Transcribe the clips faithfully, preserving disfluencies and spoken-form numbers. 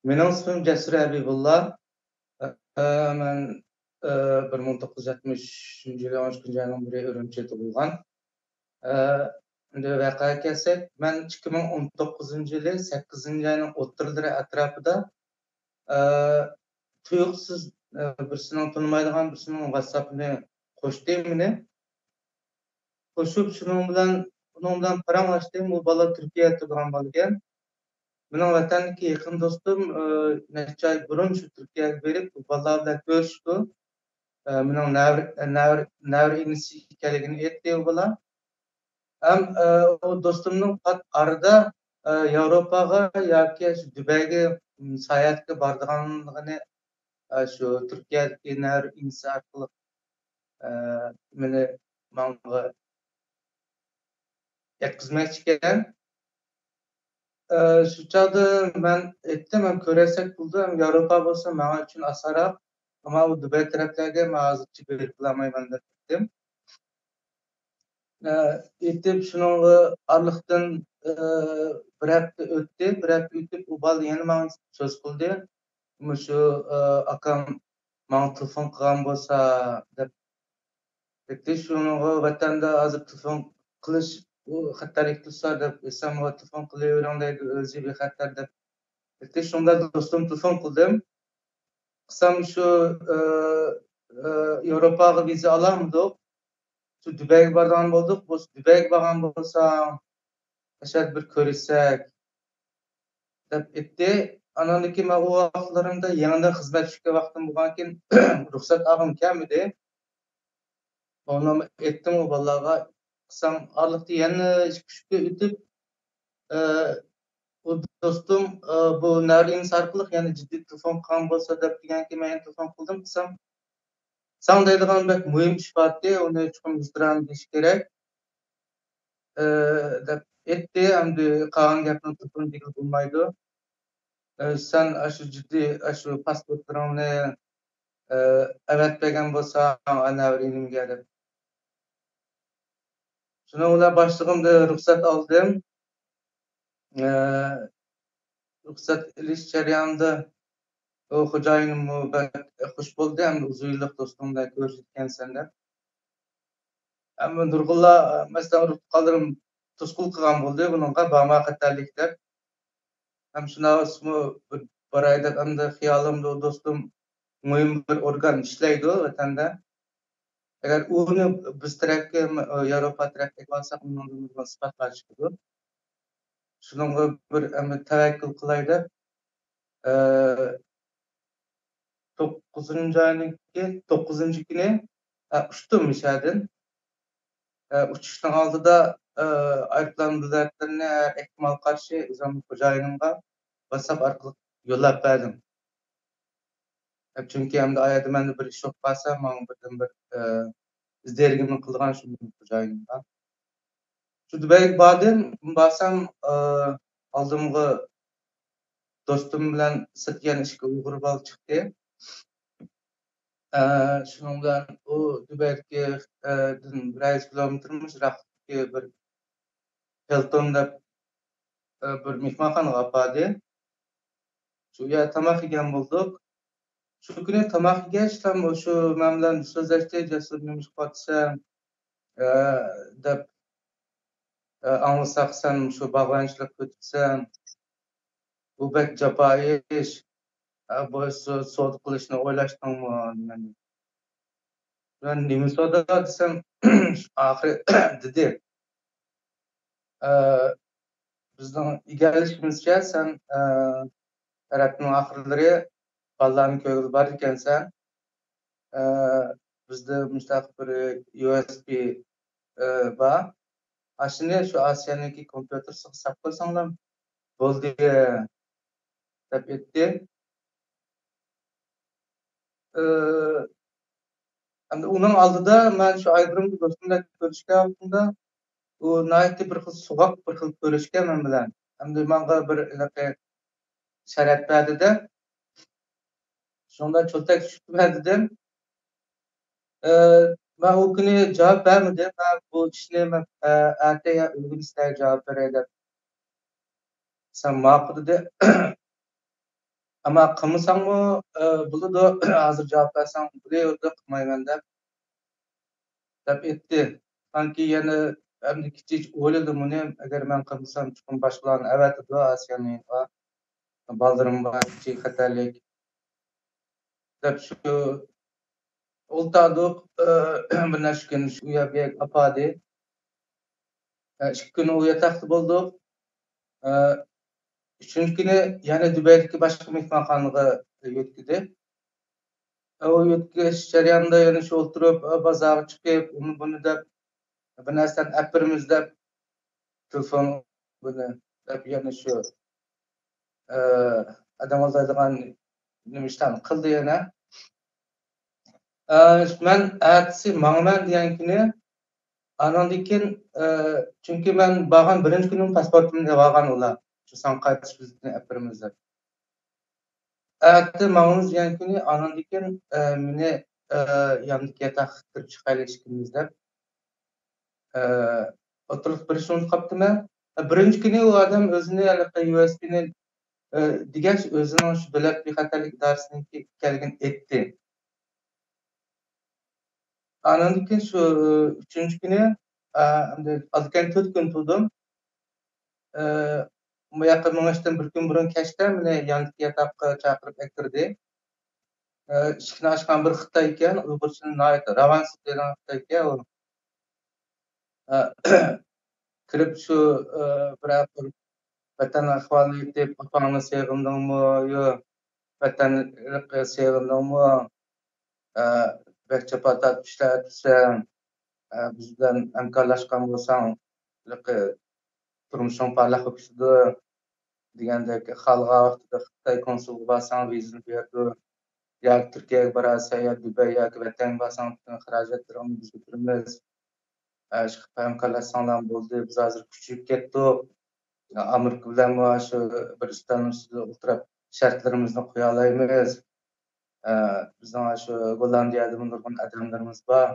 مېنىڭ ئىسمىم جەسۇر ھەبىبۇللا. ئە، مەن، ئە، بىر مىڭ توققۇز يۈز يەتمىش ئۈچىنچى يىلى ئون ئىككىنچى ئاينىڭ بىرى ئۈرۈمچىدە تۇغۇلغان. ئە، ئەمدى ۋەقەگە كەلسەك، مەن ئىككى مىڭ ئون توققۇزىنچى يىلى سەككىزىنچى ئاينىڭ ئوتتۇرىلىرى ئەتراپىدا، ئە، تۇيۇقسىز، ئە، بىرسىنىڭ تونۇمايدىغان بىرسىنىڭ ۋاتساپىنى قوشتى مېنى. قوشۇپ، شۇنىڭ بىلەن، ئۇنىڭ بىلەن پاراڭلاشتىم. ئۇ بالا تۈركىيەدە تۇرىدىغان بالا ئىكەن. مېنىڭ ۋەتەندىكى يېقىن دوستۇم، ئى، نەچچە ئاي بۇرۇن شۇ تۈركىيەگە بېرىپ، ئۇ بالىلار بىلەن كۆرۈشۈپتۇ. ئى، مېنىڭ نەۋرە، نەۋرە، نەۋرە ئىنىسى ئىكەنلىكىنى ئېيتتى ئۇ بالا. ھەم، ئى، ئۇ دوستۇمنىڭ پات ئارىدا، ئى، ياۋروپاغا ياكى شۇ دۇبەيگە، م، ساياھەتكە بارىدىغانلىقىنى، ئى، شۇ تۈركىيەدىكى نەۋرە ئىنىسى ئارقىلىق، ئى، مېنى، ماڭا يەتكۈزمەكچىكەن. ئى، شۇ چاغدا مەن ئېيتتىم، ھەم كۆرۈشسەك بولىدۇ، ھەم ياۋروپا بولسا ماڭا ئۈچۈن ئاسانراق. ئەمما ئۇ دۇبەي تەرەپلەرگە مەن ھازىرچە بېرىپ بولالمايمەن دەپ ئېيتتىم. ئە، ئېيتىپ، شۇنىڭغا ئارىلىقتىن، ئە، بىر ھەپتە ئۆتتى. بىر ھەپتە ئۆتۈپ، ئۇ بالا يەنە ماڭا سۆز قىلدى. مۇشۇ، ئە، ئاكام ماڭا تېلېفون قىلغان بولسا، دەپ ئېيتتى. شۇنىڭغا ۋەتەندە ھازىر تېلېفون قىلىش، ئۇ خەتەرلىك تۇرسا، دەپ ئېيتسام، ئۇ تېلېفون قىلىۋېرىڭ دەيدۇ، ئۆزى بىخەتەر، دەپ ئېيتتى. شۇنىڭ بىلەن دوستۇم تېلېفون قىلدىم. قىلسام شۇ، ئى، ئى، ياۋروپاغا ۋىزا ئالالمىدۇق. شۇ دۇبەيگە بارىدىغان بولدۇق. بولسا دۇبەيگە بارغان بولساڭ، ئاشۇ يەردە بىر كۆرۈشسەك، دەپ ئېيتتى. ئاناندىن كېيىن مەن ئۇ ۋاقىتلىرىمدا يېڭىدىن خىزمەتكە چۈشكەن ۋاقتىم بولغانكىن، رۇخسەت ئالغۇم كەلمىدى. ئۇنى ئېيتتىم ئۇ بالىلارغا. قىلسام ئارىلىقتا يەنە ئىككى، ئۈچ كۈن ئۆتۈپ، ئى، ئۇ دوستۇم، ئى، بۇ نەۋرە ئىنىسى ئارقىلىق يەنە جىددىي تېلېفون قىلغان بولسا دەپ دېگەنكىن، مەن يەنە تېلېفون قىلدىم. قىلسام، ساڭا دەيدىغان بەك مۇھىم ئىش بارتى، ئۇنى چوقۇم يۈزتۇرا دېيىش كېرەك، ئى، دەپ ئېيتتى. ئەمدى قالغان گەپنى تېلېفون دېگىلى بولمايدۇ. ئى، سەن ئاشۇ جىددىي، ئاشۇ پاسپورتلىرىڭنى، ئى، ئەۋەتمىگەن بولساڭ، ئەنە بىر ئىنىمگە دەپ. شۇنىڭ بىلەن باشلىقىمدىن رۇخسەت ئالدىم. ئى، رۇخسەت ئېلىش جەريانىدا ئۇ خوجايىنىممۇ بەك خۇش بولدى، ھەم ئۇزۇن يىللىق دوستۇڭ بىلەن كۆرۈشىدىكەنسەن دەپ. ئەمما نۇرغۇنلار، مەسىلەن، ئۇرۇق تۇغقانلىرىم توسقۇنلۇق قىلغان بولدى بۇنىڭغا، بارما خەتەرلىك دەپ. ھەم شۇنداق بولسىمۇ بىر باراي دەپ، ئەمدى خىيالىمدا ئۇ دوستۇم مۇھىم بىر ئورگان ئىشلەيدۇ ۋەتەندە. ئەگەر ئۇنى بىز تەرەپكە، ياۋروپا تەرەپكە ئېلىۋالساق، ئۇنىڭدىن نۇرغۇن ئىسپاتلار چىقىدۇ. شۇنىڭغا بىر ئەمدى تەۋەككۈل قىلاي دەپ، ئە، توققۇزىنچى ئاينىڭكى توققۇزىنچى كۈنى، ئە، ئۇچتۇم مىشەدىن. ئە، ئۇچۇشنىڭ ئالدىدا، ئە، ئايروپىلان بېلەتلىرىنى ھەر ئېھتىمالغا قارشى ئۆزۈمنىڭ خوجايىنىمغا ۋاتساپ ئارقىلىق يوللاپ بەردىم. ئە، چۈنكى ئەمدى ئايەردە مەندە بىر ئىش بولۇپ قالسا، ماڭا بىردىن بىر، ئە، ئىزدەيدىغىنىمنى قىلىدىغان شۇ مېنىڭ خوجايىنىمغا. شۇ دۇبەيگە باردىم. بارسام، ئە، ئالدىمغا دوستۇم بىلەن سىرت يەنە ئىككى ئۇيغۇر بالا چىقتى. ئە، شۇنىڭ بىلەن ئۇ دۇبەيدىكى، ئە، دىن بىر يۈز كىلومېتىر يىراقلىقتىكى بىر ھىلتون دەپ، ئە، بىر مېھمانخانىغا ئاپاردى. شۇ يەردە تاماق يېگەن بولدۇق. شۇ كۈنى تاماق يېگەچ، شۇ مەن بىلەن سۆزلەشتى، جەسۇر نېمە ئىش قىلىۋاتىسەن، ئە، دەپ، ئە، ئاڭلىساق سەن شۇ باغۋەنچىلىك كۆتۈرىسەن. بۇ بەك جاپا ئىش. ئە، بۇ سو-، سودا قىلىشنى ئويلاشتىڭمۇ؟ دېگەن. مەن نېمە سودا دېسەم، ئاخىرى دېدى. ئە، بىزنىڭ ئىگىلىشىمىزچە سەن، ئە، رەتنىڭ ئاخىرلىرى بالىلارنى كۆرگىلى بارىدىكەنسەن. ئە، بىزدە مۇشۇنداق بىر يۇ ئېس بى، ئە، بار. ئاشۇنى شۇ ئاسىيانىڭكى كومپيۇتېرىغا ساپ قويساڭلار بولدى، دەپ ئېيتتى. ئە، ئەمدى ئۇنىڭ ئالدىدا مەن شۇ ئايرودرومدا دوستۇم بىلەن كۆرۈشكەن ۋاقتىمدا، ئۇ ناھايىتى بىر خىل سوغۇق، بىر خىل كۆرۈشكەن مەن بىلەن. ئەمدى ماڭا بىر ھېلىقى شەرەت بەردى-دە، شۇنىڭدا چۆنتەك چۈشۈرتىمەن دېدىم. ئە، مەن ئۇ كۈنى جاۋاب بەرمىدىم. مەن بۇ ئىشنى مەن، ئە، ئەتە يا ئۆگۈن سىلەرگە جاۋاب بېرەي دەپ. سەن ماقۇل دېدى. ئەمما قىلمىساڭمۇ، ئە، بولىدۇ، ھازىر جاۋاب بەرسەڭ بولىدۇ، قىلمايمەن دەپ، دەپ ئېيتتى. سانكى يەنە ئەمدى كىچىك ئويلىدىم ئۇنى، ئەگەر مەن قىلمىسام، چوقۇم باشقىلارنى ئەۋەتىدۇ ئاسىيانىڭغا. بالىلىرىم بار، كىچىك خەتەرلىك. دەپ شۇ ئولتۇردۇق، ئە، بىر نەچچە كۈن شۇ يەرگە ئاپاردى. ئە، ئىككى كۈن ئۇ ياتاقتا بولدۇق. ئە، ئۈچىنچى كۈنى يەنە دۇبەيدىكى باشقا مېھمانخانىغا يۆتكىدى. ئە، ئۇ يۆتكەش جەريانىدا يەنە شۇ ئولتۇرۇپ، ئە، بازارغا چىقىپ، ئۇنى بۇنى دەپ، بىر نەرسىلەرنى ئەپ بېرىمىز دەپ، تېلېفون بۇنى دەپ يەنە شۇ، ئە، ئادەم ئالدايدىغان نېمە ئىشلارنى قىلدى يەنە. ئە، مەن ئەتىسى ماڭىمەن دېگەن كۈنى، ئانىڭدىن كېيىن، ئە، چۈنكى مەن بارغان بىرىنچى كۈنى پاسپورتۇمنى ئېلىۋالغان ئۇلار. شۇ ساڭا قايتىش ۋىزىتىنى ئەپ بېرىمىز دەپ. ئەتە ماڭىمىز دېگەن كۈنى ئانىڭدىن كېيىن، ئە، مېنى، ئە، ياندىكى ياتاققا كىرىپ چىقايلى ئىككىمىز دەپ، ئە، ئوتتۇرىلىق بېرىشنى ئۇنتۇپ قاپتىمەن. ئە، بىرىنچى كۈنى ئۇ ئادەم ئۆزىنى ھېلىقى يۇ ئېس بىنى، ئە، دېگەچ ئۆزىنىڭ شۇ دۆلەت بىخەتەرلىك ئىدارىسىنىڭكى ئىكەنلىكىنى ئېيتتى. ئانىڭدىن كېيىن شۇ ئۈچىنچى كۈنى، ئە، ئەمدى ئالدىكەن تۆت كۈن تۇردۇم. ئە، بۇ ياققا مېڭىشتىن بىر كۈن بۇرۇن كەچتە مېنى ياندىكى ياتاققا چاقىرىپ ئەكىردى. ئە، ئىشىكنى ئاچقان بىر خىتاي ئىكەن، ئۇيغۇرچىنى ناھايىتى راۋان سۆزلەيدىغان خىتاي ئىكەن ئۇ. ئە، كىرىپ شۇ، ئە، بىرەر بىر ۋەتەن ئەھۋالىنى ئېيتىپ، «ئاپاڭنى سېغىندىڭمۇ؟ يو، ۋەتەن ئىرقى سېغىندىڭمۇ؟ ئە، بەك جاپا تارتىپ ئىشلەۋاتىسەن. ئە، بىز بىلەن ھەمكارلاشقان بولساڭ، ھېلىقى تۇرمۇشۇڭ پارلاق بولۇپ كېتىدۇ» دېگەندەك، خالىغان ۋاقتىدا خىتاي كونسۇلىغا بارساڭ، ۋىزىنى بېرىدۇ. ياكى تۈركىيەگە بارساڭ، يا دۇبەي، ياكى ۋەتەنگە بارساڭ، پۈتۈن خىراجەتلىرىڭنى بىز كۆتۈرىمىز. ئە، ئىشقىلىپ ھەمكارلاشساڭلارمۇ بولدى، بىز ھازىر كۈچىيىپ كەتتۇق. ئامېرىكا بىلەنمۇ شۇ بىر ئۈستەلنىڭ ئۈستىدە ئولتۇرۇپ شەرتلىرىمىزنى قويالايمىز. ئە، بىزنىڭ شۇ گوللاندىيەدىمۇ نۇرغۇن ئادەملىرىمىز بار،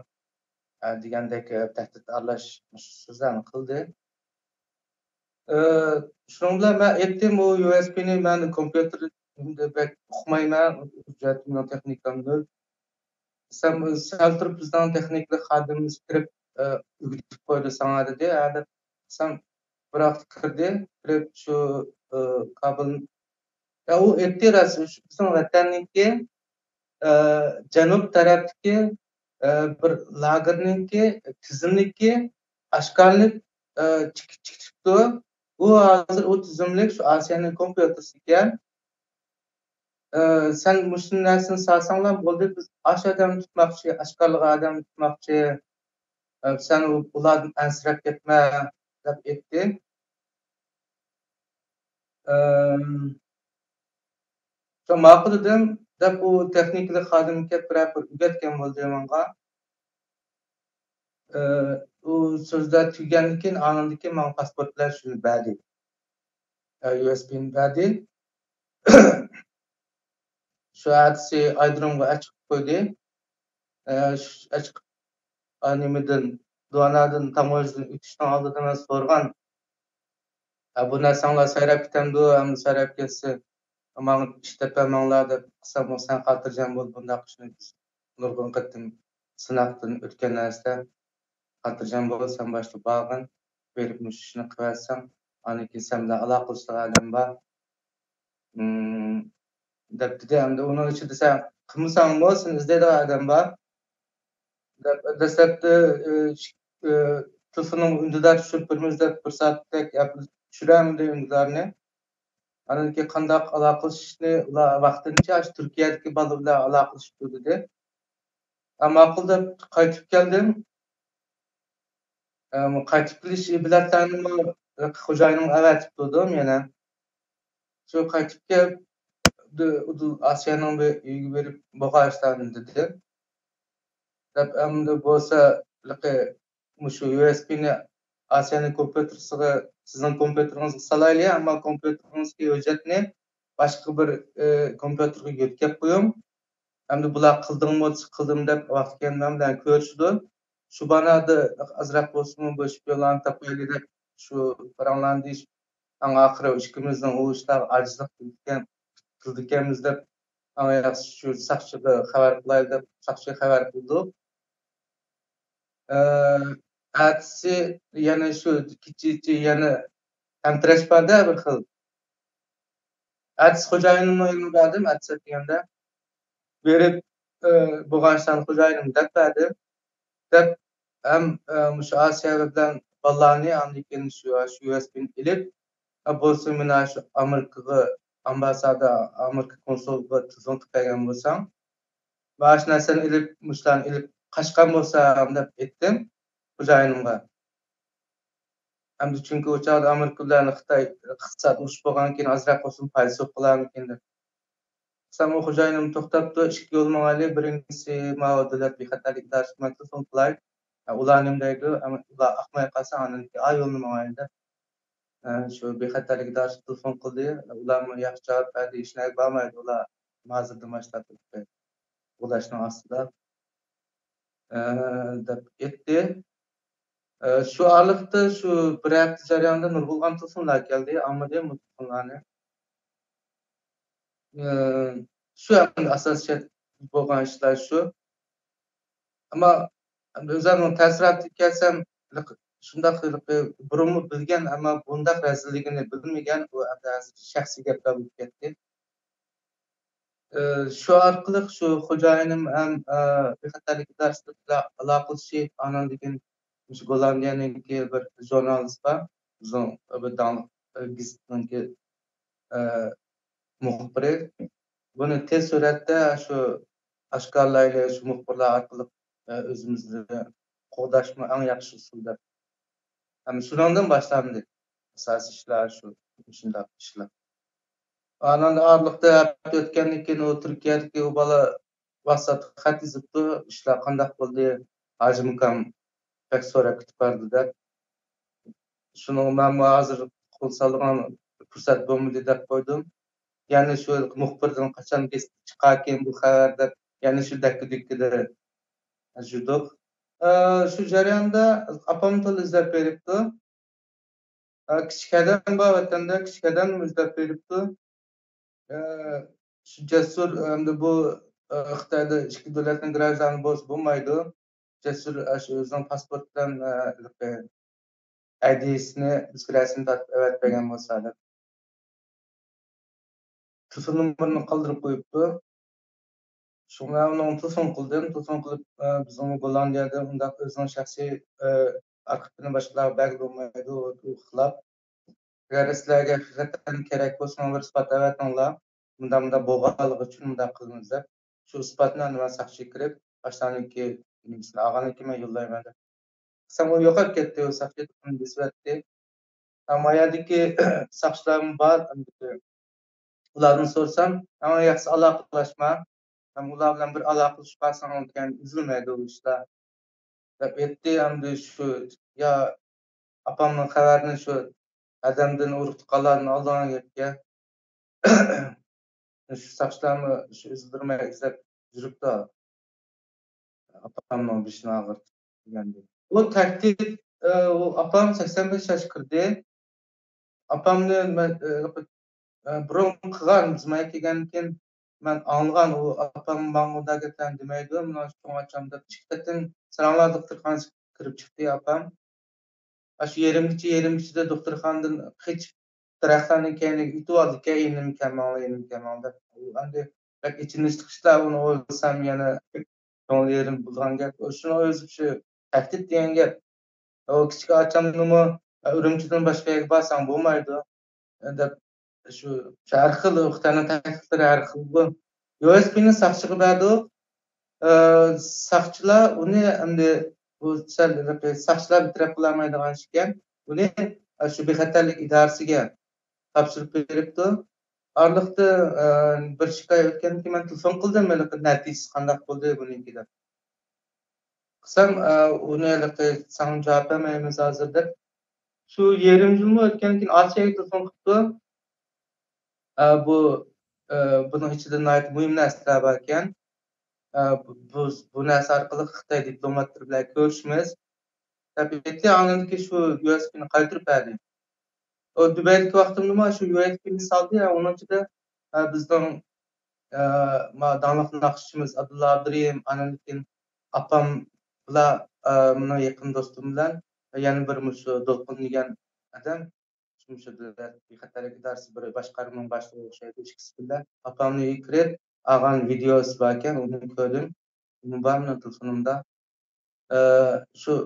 ئە، دېگەندەك، ئە، تەھدىت ئارىلاش مۇشۇ سۆزلەرنى قىلدى. ئە، شۇنىڭ بىلەن مەن ئېيتتىم، ئۇ يۇ ئېس بىنى مەن كومپيۇتېردا بەك ئۇقمايمەن، ھۆججەتىمنىڭ تېخنىكام نۆل. سەن سەل تۇرۇپ بىزنىڭ تېخنىكىلىق خادىمىمىز كىرىپ، ئە، ئۆگىتىپ قويىدۇ ساڭا دېدى. ھە دەپ قىلسام، بىراق كىردى، كىرىپ شۇ، ئە، كابېل، يا، ئۇ ئېيتتى راست، شۇ بىزنىڭ ۋەتەننىڭكى، ئە، جەنۇب تەرەپتىكى، ئە، بىر لاگېرنىڭكى تىزىملىكى ئاشكارىلىنىپ، ئە، چىقىپ چىقىپتۇ. ئۇ ھازىر ئۇ تىزىملىك شۇ ئاسىيانىڭ كومپيۇتېرسى ئىكەن. ئە، سەن مۇشۇ نەرسىنى سالساڭلار بولدى، بىز ئاشۇ ئادەمنى تۇتماقچى، ئاشكارىلىغان ئادەمنى تۇتماقچى. ئە، سەن ئۇ-، ئۇلاردىن ئەنسىرەپ كەتمە، دەپ ئېيتتى. ئەم، شۇ ماقۇل دېدىم، دەپ ئۇ تېخنىكىلىق خادىم كەپ بىرەر بىر ئۆگەتكەن بولدى ماڭا. ئە، ئۇ سۆزلەر تۈگىگەندىن كېيىن، ئاندىن كېيىن ماڭا پاسپورت بىلەن شۇنى بەردى. ئە، يۇ ئېس بىنى بەردى. شۇ ئەتىسى ئايرودرومغا ئەچىقىپ قويدى. ئە، شۇ ئەچىقىپ، ئا، نېمىدىن، دۇئانادىن، تاموژنىدىن ئۆتۈشنىڭ ئالدىدا مەن سورىغان، «ئە، بۇ نەرسەڭلار سايراپ كېتەمدۇ؟ ئەمدى سايراپ كەتسە، ماڭا ئىش تېپەلمەڭلار» دەپ قىلسام، «ئۇ سەن خاتىرجەم بول، بۇنداق ئىشنى بىز نۇرغۇن قېتىم سىناقتىن ئۆتكەن نەرسە. خاتىرجەم بول، سەن باشتا بارغىن، بېرىپ مۇشۇ ئىشنى قىلىۋەتسەڭ، ئاندىن كېيىن سەن بىلەن ئالاقىلىشىدىغان ئادەم بار.» ئىم، دەپ دېدى. ئەمدى ئۇنىڭ ئىچىدە سەن قىلمىساڭمۇ، سېنى ئىزدەيدىغان ئادەم بار. دەپ، دەسلەپتە، ئى، ئى، تېلېفوننىڭ ئۈندىدار چۈشۈرۈپ بېرىمىز دەپ، بىر سائەتتەك گەپ چۈشۈرەلمىدى ئۈندىدارنى. ئاندىن كېيىن قانداق ئالاقىلىشىشنى، ئۇلار ۋاقتىنچە ئاشۇ تۈركىيەدىكى بالا بىلەن ئالاقىلىشىپ تۇر دېدى. ھە، ماقۇل دەپ قايتىپ كەلدىم. ئەم، قايتىپ كېلىش بېلەتلەرنىمۇ خوجايىنىمغا ئەۋەتىپ تۇردۇم يەنە. شۇ قايتىپ كېلىپ، ئۇدۇل ئاسىيانىڭ بىر ئۆيىگە بېرىپ بولغان ئىشلارنى دېدىم. دەپ، ئەمدى بولسا، ھېلىقى مۇشۇ يۇ ئېس بىنى ئاسىيانىڭ كومپيۇتېرىغا، سىزنىڭ كومپيۇتېرىڭىزغا سالايلى، ئەمما كومپيۇتېرىڭىزدىكى ھۆججەتنى باشقا بىر، ئى، كومپيۇتېرغا يۆتكەپ قويۇڭ. ئەمدى بۇلار قىلدىڭمۇ دېسە، قىلدىم دەپ ۋاقتى كەلگەن بىلەن كۆرۈشىدۇ. شۇ بانادا ئازراق بولسىمۇ بۇ ئىش يوللارنى تاپايلى دەپ شۇ پاراڭلارنى دېيىش، ئەڭ ئاخىرى ئىككىمىزنىڭ ئۇ ئىشلارغا ئاجىزلىق بىلدۈرگەن قىلىدىكەنمىز دەپ، ئاڭ ياخشى شۇ ساقچىغا خەۋەر قىلايلى دەپ، ساقچىغا خەۋەر قىلدۇق. ئەتىسى يەنە شۇ كېچىچە يەنە ھەمتىرەش بار-دە بىر خىل. ئەتىسى خوجايىنىمنىڭ يېنىغا باردىم، ئەتىسى دېگەندە بېرىپ، بولغان ئىشلارنى خوجايىنىم دەپ بەردىم. دەپ ھەم مۇشۇ ئاسىيە بىلەن بالىلارنى ئاندىن كېيىن شۇ، شۇ يۇ ئېس بىنى ئېلىپ، بولسا مانا شۇ ئامېرىكىغا ئامباسسادا، ئامېرىكا كونسۇلىغا تېلېفون قىلىپ بەرگەن بولساڭ، مانا شۇ نەرسىنى ئېلىپ، مۇشۇلارنى ئېلىپ قاچقان بولسام دەپ ئېيتتىم خوجايىنىمغا. ئەمدى چۈنكى ئۇ چاغدا ئامېرىكا بىلەن خىتاي ئىقتىساد ئۇرۇش بولغاندىكىن ئازراق بولسىمۇ پايدىسى بولۇپ قالارمىكىن دەپ. بولسام ئۇ خوجايىنىم توختاپ تۇر، ئىككى يول ماڭايلى، بىرىنچىسى ماۋۇ دۆلەت بىخەتەرلىك ئىدارىسىگە مەن تېلېفون قىلاي. ئە، ئۇلار نېمە دەيدۇ؟ ئەمما ئۇلار ئاقماي قالسا ئاندىن كېيىن ئا يولنى ماڭايلى دەپ، ئە، شۇ بىخەتەرلىك ئىدارىسىگە تېلېفون قىلدى. ئۇلارمۇ ياخشى جاۋاب بەردى، ھېچ نەگە بارمايدۇ، ئۇلار ھازىردىن باشلاپ ئۇلاشنىڭ ئاستىدا، ئە، دەپ ئېيتتى. ئە، شۇ ئارىلىقتا شۇ بىر ھەپتە جەريانىدا نۇرغۇنلىغان تېلېفونلار كەلدى، ئالمىدىم ئۇ تېلېفونلارنى. ئە، شۇ ئەمدى ئاساسىي شەرت بولغان ئىشلار شۇ. ئەمما ئۆزۈمنىڭ تەسىراتىغا كەلسەم، شۇنداق بۇرۇنمۇ بىلگەن، ئەمما بۇنداق رەزىللىكىنى بىلمىگەن، بۇ ئەمدى ھازىر شەخسىي گەپلەر بولۇپ كەتتى. ئى، شۇ ئارقىلىق شۇ خوجايىنىم ھەم، ئى، بىخەتەرلىك ئىدارىسى بىلەن ئالاقىلىشىپ، ئانان كېيىن مۇشۇ گوللاندىيەنىڭكى بىر ژۇرنالىست بار، بىزنىڭ بىر داڭلىق، ئى، گېزىتنىڭكى، ئى، مۇخبىرى. بۇنى تېز سۈرئەتتە شۇ ئاشكارىلايلى، شۇ مۇخبىرلار ئارقىلىق، ئى، ئۆزىمىزنى قوغداشمۇ ئەڭ ياخشى ئۇسۇل دەپ. ھەم شۇنىڭدىن باشلاندى ئاساسىي ئىشلار شۇ، مۇشۇنداق ئىشلار. ئانان ئارىلىقتا ھەپتە ئۆتكەندىن كېيىن ئۇ تۈركىيەدىكى ئۇ بالا ۋاتساپقا خەت يېزىپتۇ، ئىشلار قانداق بولدى، ھاجىم ئاكام بەك سوراپ كۈتۈپ بارىدۇ دەپ. شۇنىڭغا مەنمۇ ھازىر قول سالىدىغان پۇرسەت بولمىدى دەپ قويدۇم. يەنە شۇ مۇخبىردىن قاچان گېزىتتە چىقاركىن بۇ خەۋەر دەپ، يەنە شۇ دەككە-دۈككىدە يۈردۇق. ئە، شۇ جەرياندا ئاپام تولا ئىزدەپ بېرىپتۇ. ئە، كىچىك ھەدەم بار ۋەتەندە، كىچىك ھەدەم ئىزدەپ بېرىپتۇ. ئە، شۇ جەسۇر، ئەمدى بۇ، ئە، خىتايدا ئىككى دۆلەتنىڭ گراژدانى بولسا بولمايدۇ. جەسۇر، ئە، شۇ ئۆزىنىڭ پاسپورتى بىلەن، ئە، ئەيدىسىنى بىزگە رەسىم تارتىپ ئەۋەتىپ بەرگەن بولسا دەپ. تېلېفون نومۇرىنى قالدۇرۇپ قويۇپتۇ. شۇڭا ئۇنىڭغا تېلېفون قىلدىم. تېلېفون قىلىپ، ئە، بىزنىڭ گوللاندىيەدە ئۇنداق ئۆزىنىڭ شەخسىي، ئە، ئارخىپىنى باشقىلارغا بەرگىلى بولمايدۇ، ئۇ خىلاپ. ئەگەر سىلەرگە ھەقىقەتەن كېرەك بولسا، ماڭا بىر ئىسپات ئەۋەتىڭلار. مۇنداق، مۇنداق بولغانلىقى ئۈچۈن مۇنداق قىلىمىز دەپ، شۇ ئىسپاتنى ئەمدى مەن ساقچىغا كىرىپ، ئاشۇلارنىڭكى نېمىسىنى ئالغاندىن كېيىن مەن يوللايمەن دەپ. قىلسام ئۇ يوقاپ كەتتى، ئۇ ساقچى ئۇنى بېسىۋەتتى. ئەمما يەردىكى ساقچىلارمۇ بار، ئەمدى ئۇلاردىن سورىسام، ئەڭ ياخشىسى ئالاقىلاشما. ھەم ئۇلار بىلەن بىر ئالاقىلىشىپ قالساڭ، كەينىدىن ئۈزۈلمەيدۇ ئۇ ئىشلار. دەپ ئېيتتى. ئەمدى شۇ، يا ئاپامنىڭ خەۋەرىنى شۇ ئادەمدىن، ئۇرۇق-تۇغقانلاردىن ئالىدىغان گەپكەن. شۇ ساقچىلارمۇ شۇ ئۈزۈلدۈرمەي ئىزدەپ يۈرۈپتۇ. ئاپامنىڭ بېشىنى ئاغرىتىپ دېگەندەك. ئۇ تەھدىت، ئە، ئۇ ئاپام سەكسەن بەش ياشقا كىردى. ئاپامنى مەن، ئە، ئە، بۇرۇن قىلغان، بىز مايا كەلگەندىن كېيىن مەن ئاڭلىغان، ئۇ ئاپام ماڭا ئۇنداق گەپلەرنى دېمەيدۇ، مېنىڭ چوڭ ئاچام دەپ ئىككى قېتىم ساراڭلار دوختۇرخانىسىغا كىرىپ چىقتى ئاپام. ئاشۇ يېرىم كېچە، يېرىم كېچىدە دوختۇرخانىدىن قېچىپ، دەرەخلەرنىڭ كەينىگە ئېتىۋالدىكەن، ئىنىم كەلمەڭلار، ئىنىم كەلمەڭ دەپ. ئۇ ئەمدى بەك ئېچىنىشلىق ئىشلار، ئۇنى ئويلىسام يەنە كۆڭۈل يېرىم بولىدىغان گەپ. شۇنى ئۆزى شۇ تەھدىت دېگەن گەپ. ئۇ كىچىك ئاچامنىمۇ ئۈرۈمچىدىن باشقا يەرگە بارساڭ بولمايدۇ دەپ، شۇ، شۇ ھەر خىل خىتاينىڭ تەھدىتلىرى ھەر خىل. بۇ يۇ ئېس بىنى ساقچىغا بەردۇق. ئە، ساقچىلار ئۇنى ئەمدى، بۇ سەل ساقچىلار بىر تەرەپ قىلالمايدىغان ئىش ئىكەن. ئۇنى، ئە، شۇ بىخەتەرلىك ئىدارىسىگە تاپشۇرۇپ بېرىپتۇ. ئارىلىقتا، ئە، بىر ئىككى ئاي ئۆتكەندىن كېيىن مەن تېلېفون قىلدىم، ھېلىقى نەتىجىسى قانداق بولدى بۇنىڭكى دەپ. قىلسام، ئە، ئۇنى ھېلىقى ساڭا جاۋاب بەرمەيمىز ھازىر دەپ. شۇ يېرىم يىلمۇ ئۆتكەندىن كېيىن ئاسىيەگە تېلېفون قىپتۇ. ئە، بۇ، ئە، بۇنىڭ ئىچىدە ناھايىتى مۇھىم نەرسىلەر باركەن. ئە، بۇ، بۇ، بۇ نەرسە ئارقىلىق خىتاي دىپلوماتلىرى بىلەن كۆرۈشىمىز دەپ ئېيتتى. ئاندىن كېيىن شۇ يۇ ئېس بىنى قايتۇرۇپ بەردى. ئۇ دۇبەيدىكى ۋاقتىمدىمۇ شۇ يۇ ئېس بىنى سالدى. ئۇنىڭ ئىچىدە ئە، بىزنىڭ، ئە، ما-، داڭلىق ناخشىچىمىز ئابدۇللا ئابدۇرېھىم، ئاندىن كېيىن ئاپام بىلەن، ئە، مېنىڭ يېقىن دوستۇم بىلەن يەنە بىر مۇشۇ دولقۇن دېگەن ئادەم، مۇشۇ دۆلەت بىخەتەرلىك ئىدارىسى بىر باشقارمىنىڭ باشلىقى ئوخشايدۇ، ئىككىسى بىلەن ئاپامنى كىرىپ ئالغان ۋىدېوسى باركەن، ئۇنى كۆردۈم. ئۇمۇ بار مېنىڭ تېلېفونۇمدا. ئە، شۇ،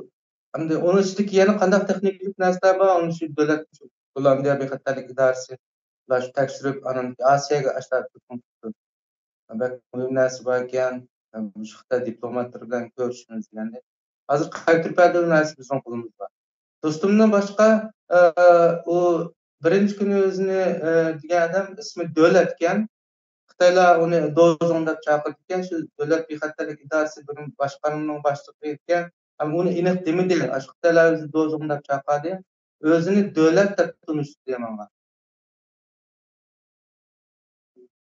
ئەمدى ئۇنىڭ ئىچىدىكى يەنە قانداق تېخنىكىلىق نەرسىلەر بار، ئۇنى شۇ دۆلەت، شۇ گوللاندىيە بىخەتەرلىك ئىدارىسى شۇ تەكشۈرۈپ، ئانان ئاسىياگە ئاشۇنداق بەك مۇھىم نەرسە باركەن، مۇشۇ خىتاي دىپلوماتلىرى بىلەن كۆرۈشىمىز دېگەندەك. ھازىر قايتۇرۇپ بەردى نەرسە بىزنىڭ قولىمىزدا. دوستۇمدىن باشقا، ئە، ئۇ بىرىنچى كۈنى ئۆزىنى، ئە، دېگەن ئادەم ئىسمى دۆلەتكەن. خىتايلار ئۇنى دوزۇڭ دەپ چاقىرىدىكەن، شۇ دۆلەت بىخەتەرلىك ئىدارىسى بىر باشقارمىنىڭ باشلىقى ئىكەن. ئەمما ئۇنى ئېنىق دېمىدى. ئاشۇ خىتايلار ئۆزى دوزۇڭ دەپ چاقىردى. ئۆزىنى دۆلەت دەپ تونۇشتۇردى ماڭا.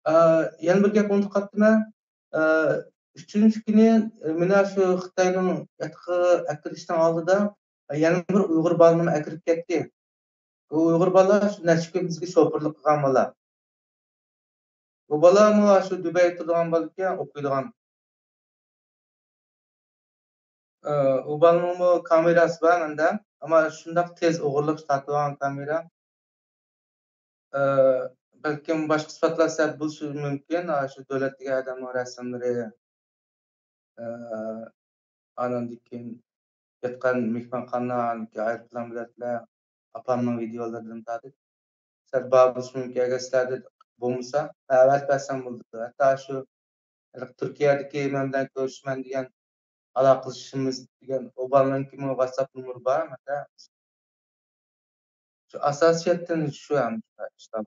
ئە، يەنە بىر گەپ ئۇنتۇپ قاپتىمەن. ئە، ئۈچىنچى كۈنى مانا شۇ خىتاينىڭ ياتىقىغا ئەكىرىشنىڭ ئالدىدا يەنە بىر ئۇيغۇر بالىنىمۇ ئەكىرىپ كەتتى. ئۇ ئۇيغۇر بالا شۇ نەچچە كۈن بىزگە شوپۇرلۇق قىلغان بالا. ئۇ بالامۇ شۇ دۇبەيدە تۇرىدىغان بالىكەن، ئوقۇيدىغان. ئە، ئۇ بالىنىڭمۇ كامېراسى بار مەندە. ئەمما شۇنداق تېز ئوغرىلىقچە تارتىدىغان كامېرا. ئە، بەلكىم باشقا سۈپەتلەر سەۋەب بولۇشى مۇمكىن. ئاشۇ دۆلەت دېگەن ئادەمنىڭ رەسىملىرى، ئە، ئاناندىن كېيىن ياتقان مېھمانخانا، ئايروپىلان بېلەتلەر، ئاپامنىڭ ۋىدېئولىرىدىن تارتىپ. سەل بار بولۇشى مۇمكىن، ئەگەر سىلەردە بولمىسا، ئەۋەتىپ بەرسەم بولىدۇ. ھەتتا شۇ تۈركىيەدىكى مەن بىلەن كۆرۈشىمەن دېگەن، ئالاقىلىشىمىز دېگەن ئۇ بالىنىڭكىمۇ ۋاتساپ نومۇرى بار مەندە. شۇ ئاساسىيەتتىن شۇ ھەم ئىشلار.